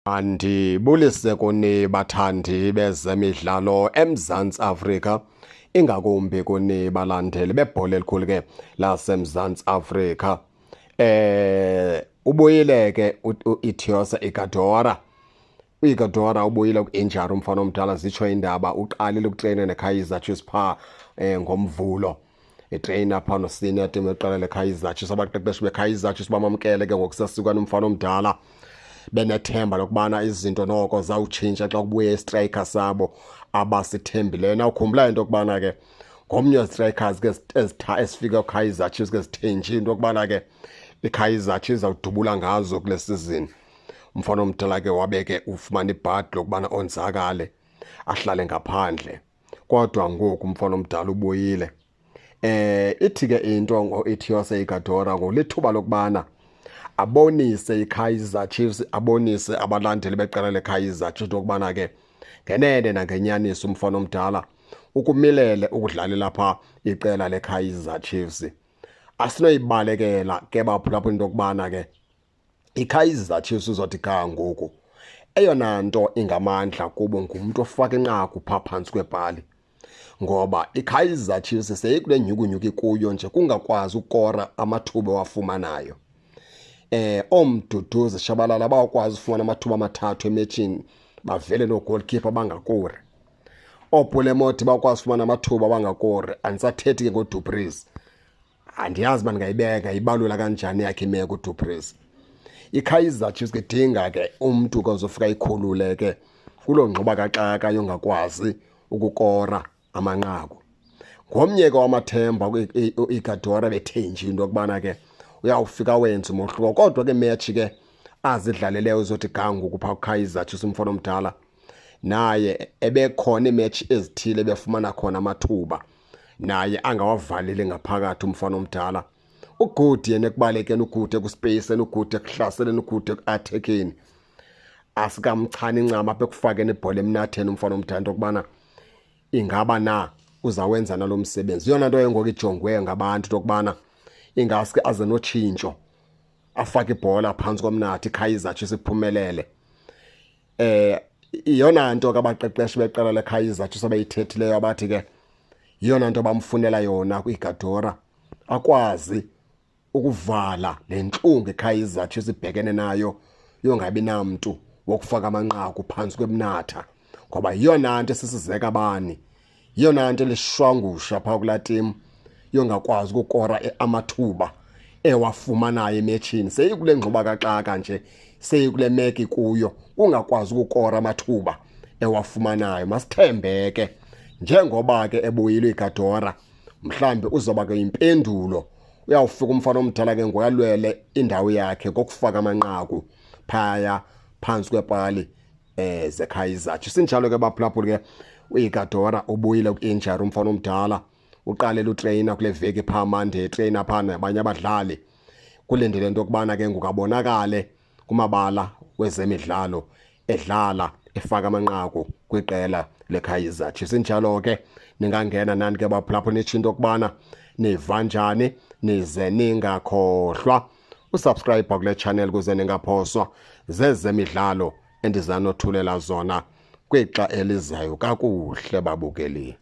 Mandibulise kuni bathandi bezemidlalo eMzantsi Afrika, ingakumbi kuni balandeli bebhola elikhulu ke laseMzantsi Afrika. Ubuyile ke uEtiosa Igadora. UIgadora ubuyile ku-injury umfana omdala, zitsho indaba uqalile ukutreyina neKaizer Chiefs pha ngoMvulo. Itreyina pha no-senior team eqala leKaizer Chiefs. Abaqeqeshi beKaizer Chiefs bamamkele ke ngokusesikweni umfana omdala, benethemba lokubana izinto noko zawutshintsha xa kubuye istriker sabo abasithembileyo. Nawukhumbula into yokubana ke ngomnye wezistrikers ke ezifika kuKaizer Chiefs ke zithenjiwe into yokubana ke iKaizer Chiefs zawudubula ngazo kule season. Umfana omdala ke wabe ke ufumana ibhadi lokubana onzakale ahlale ngaphandle, kodwa ngoku umfana omdala ubuyile. Ithi ke into ngo-Etiosa Igadora ngolithuba lokubana abonise iKaizer Chiefs, abonise abalandeli beqela leKaizer Chiefs ukubana ke ngenene nangenyaniso umfana omdala ukumilele ukudlalela pha iqela leKaizer Chiefs. Asinoyibalekela ke baphulaphula into yokubana ke iKaizer Chiefs uzothi ga ngoku eyona nto ingamandla kubo ngumntu ofaka inqaku pha phantsi kwepali, ngoba iKaizer Chiefs seyikule nyhukunyhuku ikuyo nje kungakwazi ukukora amathuba ewafumanayo. Omduduzi Shabalala bawukwazi ufumana amathuba amathathu emetshini bavele no-goalkeeper bangakori. OoPule Mmodi bakwazi ufumana amathuba bangakori. Andisathethi ke ngoDu Preez, andiyazi uba ndingayibeka ibalula kanjani yakhe imeko uDu Preez. IKaizer Chiefs ke idinga ke umntu ke ozofika ikhulule ke kuloo ngxuba kaxaka yongakwazi ukukora amanqaku. Ngomnye ke wamathemba uIgadora bethenjiwe into yokubana ke uyawufika wenze umohluko, kodwa ke match ke azidlaleleyo uzothi ga ngoku phaa kuKaizer Chiefs umfana omdala naye ebekhona iimatch ezithile ebefumana khona amathuba naye angawavaleli ngaphakathi. Umfana omdala ugood yena ekubalekeni, ugood ekuspaceni, ugood ekuhlaseleni, ugood eku-attackeni. Asikamchani incama apha ekufakeni ibhola emnatheni umfana omdala, into yokubana ingaba na uzawenza nalo msebenzi. Yeyona nto engoku ijongwe ngabantu, into yokubana ingaske aze notshintsho afake ibhola phantsi komnatha iKaizer Chiefs iphumelele. Iyona nto ke abaqeqeshi beqela leKaizer Chiefs abayithethileyo, abathi ke yiyona nto bamfunela yona kwiGadora, akwazi ukuvala le ntlungu iKaizer Chiefs ibhekene nayo yongabi namntu wokufaka amanqaku phantsi kwemnatha, ngoba yiyona nto esisizeka bani, yiyona nto elishwangusha phaa kulaa team yongakwazi ukukora amathuba ewafumanayo emetshini. Seyikule ngxuba kaxaka nje, seyikule meki kuyo kungakwazi ukukora amathuba ewafumanayo. Masithembe ke njengoba ke ebuyile iGadora, mhlambi uzoba ke impendulo, uyawufika umfana omdala ke ngoyalwele indawo yakhe ngokufaka amanqaku phaya phantsi kwepali zeKaizer Chiefs. Sinjalo ke baphulaphuli ke, uIgadora ubuyile ku-injury umfana omdala, uqalele utreyina kule veki phaa Monday, trainer phaa nabanye abadlali. Kulindele into yokubana ke ngoku abonakale kumabala wezemidlalo edlala efaka amanqaku kwiqela leKaizer Chiefs. Injalo ke, ningangena nani ke baphulaphula nitsho into yokubana niva njani, nize ningakhohlwa usubscribe kule channel kuze ningaphoswa zezemidlalo endizanothulela zona kwixa elizayo. Kakuhle babukeli.